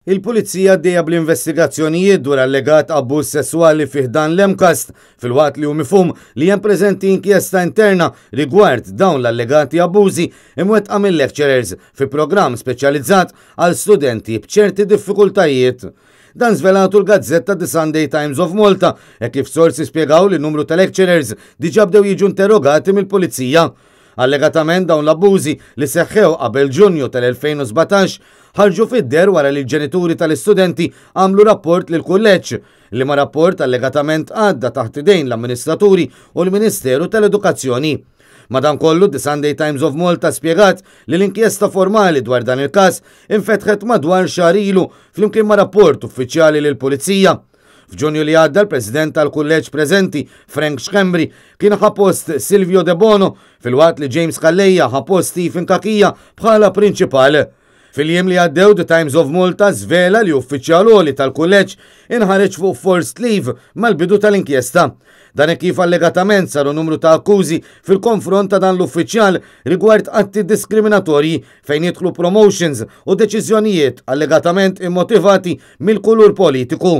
Il-Pulizija għaddejja bl-investigazzjonijiet dwar allegat abbuż sesswali fi ħdan l-MCAST filwaqt li hu mifhum li hemm preżenti inkjesta interna rigward dawn l-allegati abbużi imwettqa mil-lecturers fi programm speċjalizzat għal studenti b'ċerti diffikultajiet. Dan żvelatu l-gazzetta The Sunday Times of Malta hekk kif sorsi spjegaw li numru ta' lecturers diġà bdew jiġu interrogati mill-Pulizija. Allegatament dawn l-abbużi li seħħew qabel Ġunju tal-2017 ħarġu fid-deher wara li l-ġenituri tal-istudenti għamlu rapport lill-kulleġġ, liema rapport allegatament għadda taħt idejn l-amministraturi u l-Ministeru tal-Edukazzjoni. Madankollu, The Sunday Times of Malta spjegat li l-inkjesta formali dwar dan il-każ infetħet madwar xahar ilu flimkien ma' rapport uffiċjali lill-Pulizija. F'Ġunju li għadda l-President tal-Kulleġġ preżenti, Frank Schembri, kien ħa post Silvio Debono filwaqt li James Calleja ħa post Stephen Cachia bħala prinċipal. Fil-jiem li għaddew The Times of Malta żvela li uffiċjal għoli tal-kulleġġ inħareġ fuq forced leave mal-bidu tal-inkjesta. Dan hekk kif allegatament saru numru ta' akkużi fil-konfront ta' dan l-uffiċjal rigward atti diskriminatorji fejn jidħlu promotions u deċiżjonijiet allegatament immotivati mill-kulur politiku.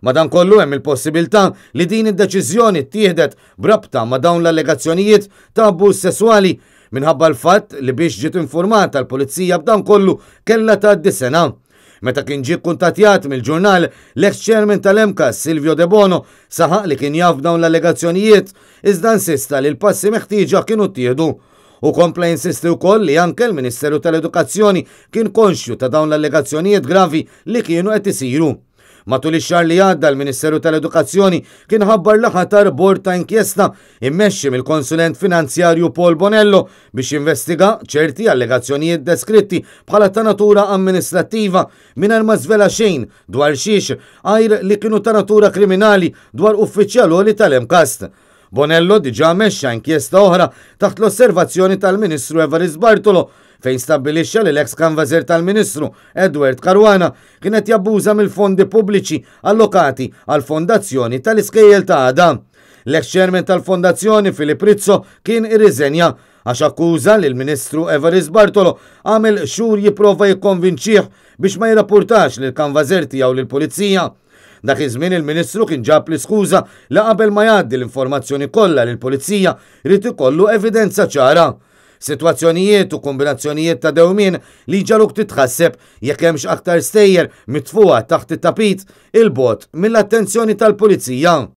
Madankollu hemm il-possibilità li din id-deċiżjoni ttieħdet b'rabta ma' dawn l-allegazzjonijiet ta' abbuż sesswali minħabba l-fatt li biex ġiet informata l-pulizija b'dan kollu kellha tgħaddi sena. Meta kien ġie kkuntattjat mill-ġurnal, l-eks chairman tal-MCAST Silvio Debono saħaq li kien jaf b'dawn l-allegazzjonijiet iżda insista li l-passi meħtieġa kienu ttieħdu. Hu kompla jinsisti wkoll li anke l-Ministeru tal-Edukazzjoni kien konxju ta' dawn l-allegazzjonijiet gravi li kienu qed isiru. Matul ix-xahar li għadda l-Ministeru tal-Edukazzjoni kien ħabbar li ħatar bord ta' inkjesta immexxi mill-konsulent finanzjarju Paul Bonello biex jinvestiga ċerti allegazzjonijiet deskritti bħala ta' natura amministrattiva mingħajr ma żvela xejn dwar xiex għajr li kienu ta' natura kriminali dwar uffiċjal għoli tal-MCAST. Bonello diġà mexxa inkjesta oħra taħt l-osservazzjoni tal-Ministru Evarist Bartolo fejn stabbilixxa li l-eks kanvażer tal-Ministru Edward Caruana kien qed jabbuża mill-fondi pubbliċi allokati għall-fondazzjoni tal-iskejjel ta' għada. L-eks chairman tal-fondazzjoni Philip Rizzo kien irriżenja għax akkuża li l-Ministru Evarist Bartolo għamel xhur jipprova jikkonvinċih biex ma jirrapportax lill-kanvażer tiegħu lill-Pulizija. Dak iż-żmien il-Ministru kien ġab l-iskuża li qabel ma jgħaddi l-informazzjoni kollha lill-Pulizija jrid ikollu evidenza ċara. Sitwazzjonijiet u kombinazzjonijiet ta' dewmien li jġagħluk titħasseb jekk hemmx aktar stejjer mitfugħa taħt it-tapit 'il bogħod mill-attenzjoni tal-Pulizija.